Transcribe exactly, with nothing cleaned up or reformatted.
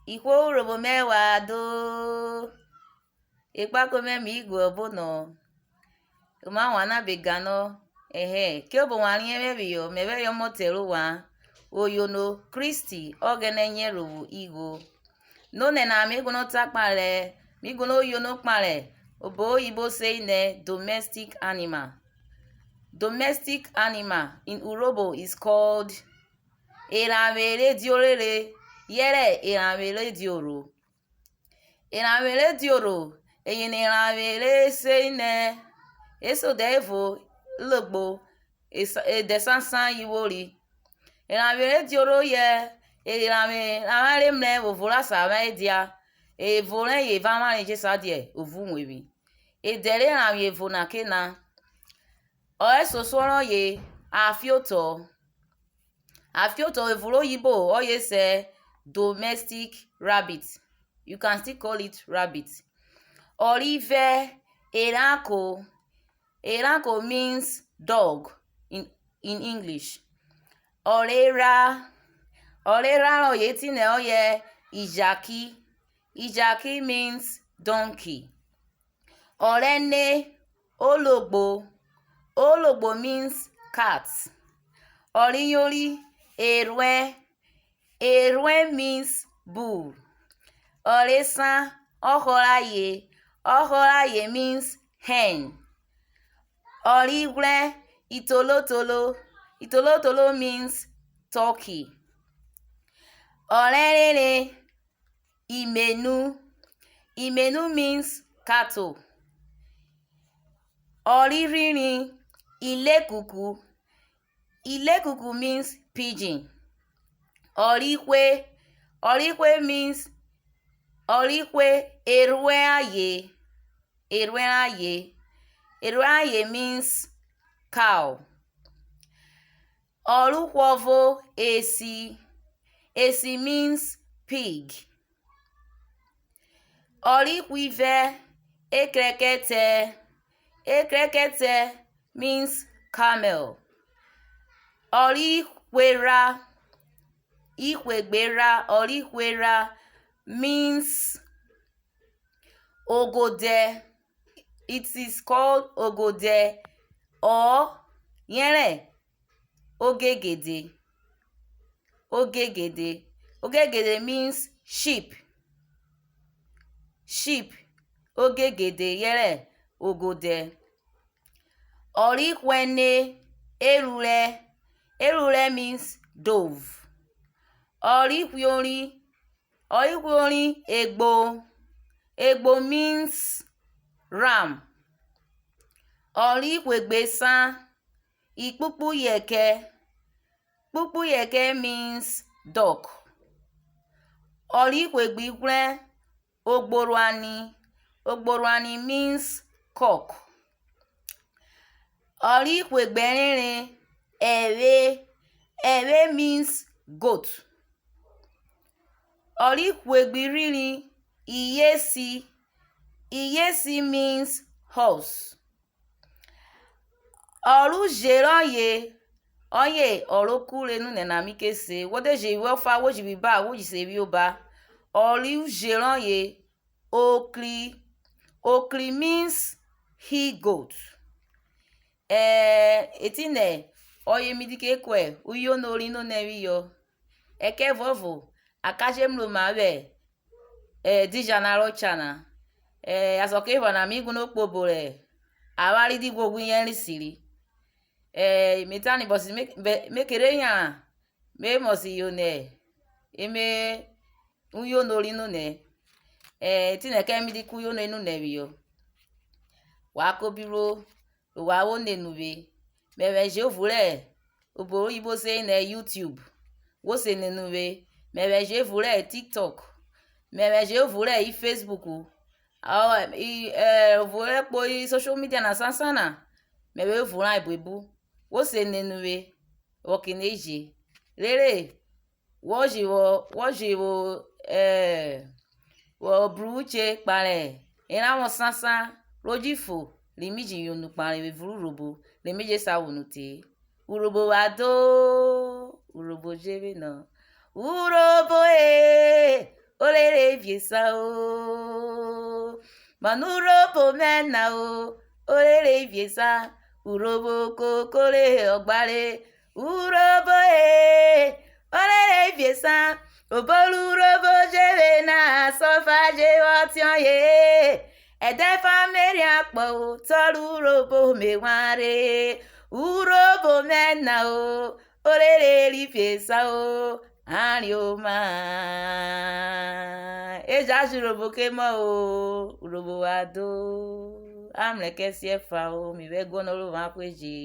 Ihwo Urhobo mẹ wa do, ekpako mẹ mi gu ọbonọ, oma wan na be ganọ. Ẹhẹ, kirobo wan riẹn vwẹ phiyọ, mẹvwẹ rẹ ọmọtẹ rẹ ovwan, oyono Kristi Ọghẹnẹ yen ro vwo igho. Nonẹna, mi guọnọ ta kpahen, mi guọnọ yono kpahen obo oyibo se nẹ domestic animal. Domestic animal in Urhobo is called eranvwe re dia orere, yẹrẹ eranvwe re dia orho. Eranvwe re dia orho, eyena eranvwe re se nẹ e se odẹ evo, ilogbo, esa-, edẹ sansan yi vwori. Eranvwe re dia orho yẹ eranvwe ra avwanre mrẹ vwẹ obo ra sa avwanre dia, evo rẹ yen evun avwanre je sa dia evun uwevwi. Edẹ rẹ eranvwe evo na ke na, ọ ẹsosuọ rọye afiotọ. Afiotọ evun rẹ oyibo ọye se domestic rabbit. You can still call it rabbit. Ọ rivẹ, eranko. Eranko means dog in, in English. Ọ rerha, ọ rerha rọye etinẹ ọye ijaki. Ijaki means donkey. Ọ rẹne, ologbo. Ologbo means cat. Ọ riyori, erhuẹn. Erhuẹn means bull. Ọ resan, ọhọraye. Ọhọraye means hen. Ọ righwrẹn, itolotolo. Itolotolo means turkey. Ọ rẹrenren, imenu. Imenu means cattle. Ọ rhirhirin, ilekuku. Ilekuku means pigeon. Ọ rihwe. Ọ rihwe means, ọ rihwe, erhuẹn aye. Erhuẹn aye. Erhuẹn aye means cow. Ọ rihwe ọvo, esi. Esi means pig. Ọ rihwivẹ, ekrẹkẹtẹ. Ekrẹkẹtẹ means camel. Ọ rihwerha, ihwe gbe rha, ọ rihwerha means ogodẹ. It is called ogodẹ or yẹrẹ ogegede. Ogegede. Ogegede means sheep. Sheep. Ogegede yẹrẹ ogodẹ. Ọ rihwẹne, erhurẹ. Erhurẹ means dove. Ọ rihwiorin. Ọ rihwiorin, egbo. Egbo means ram. Ọ rihwegbe esan, ikpukpuyẹkẹ. Ikpukpuyẹkẹ means duck. Ọ rihwegbe ighwrẹn, ogboruani. Ogboruani means cock. Ọ rihwegbe ẹrenren, ẹvwe. Ẹvwe means goat. Ọ rihwegbe irhirin, iyesi. Iyesi means horse. Ọ ruje rọye, ọye ọ ro ku re nonẹna mi ke se. Wo de je vwẹ ọfa, wo ji vwi ba, wo ji se vwi oba. Ọ ruje rọye, okri. Okri means he goat. Eh, etinẹ ọye mi di ke kuẹ uyono ri nonẹ phiyọ. Ẹkẹvuọvo, a ka je mroma vwẹ, eh, ẹdidjana rọ cha na. Eh, asaọkiephana mi guọnọ kpo obo rẹ avwanre di ghwoghwo iyẹnrẹn esiri. Eh, me ta ni, but me, be-, me kere yanran, me must yo nẹ e me uyono ri nonẹ. Eh, etinẹ kẹ mi di ku uyono ri nonẹ phiyọ. Wa ko bi ruo, wa vwo nene uvwe. Mẹvwẹ je vwo rẹ obo rẹ oyibo se nẹ YouTube, wo se nene uvwe. Mẹvwẹ je vwo rẹ TikTok, mẹvwẹ je vwo rẹ iFacebook, ọ, i, eh, vwo rẹ kpo i social media na sansan na, mẹvwẹ vwo rẹ buebu, wo se nene uvwe vwẹ ọke na eje, rere wọ je vwo, wọ je vwo, eh, wọ bru uche kpahen erọnvwọn sansan ro ji fo, ri mi ji yono kpahen vwẹ evun rẹ Urhobo, re mi je sa vwo unu te-e. Urhobo wa do, Urhobo je vwe nọ. Urhobo e, o re Iviesan o, mọnẹ urhobo mẹ na o, orere iviesan, urhobo koko re ọgbare, urhobo e, orere iviesan, obo rẹ urhobo je vwe na, asọfa je vwẹ ọtiọye e, ẹdẹfa me riẹn akpọ o, tọrọ urhobo me wanre, urhobo mẹ na o, orere rẹ iviesan o, a rioma. E ja jẹ urhobo ke emọ o, urhobo wa do, a mrẹ kẹ siẹfa o, mi vwẹ ẹguọnọ rẹ ovwan hwe ji.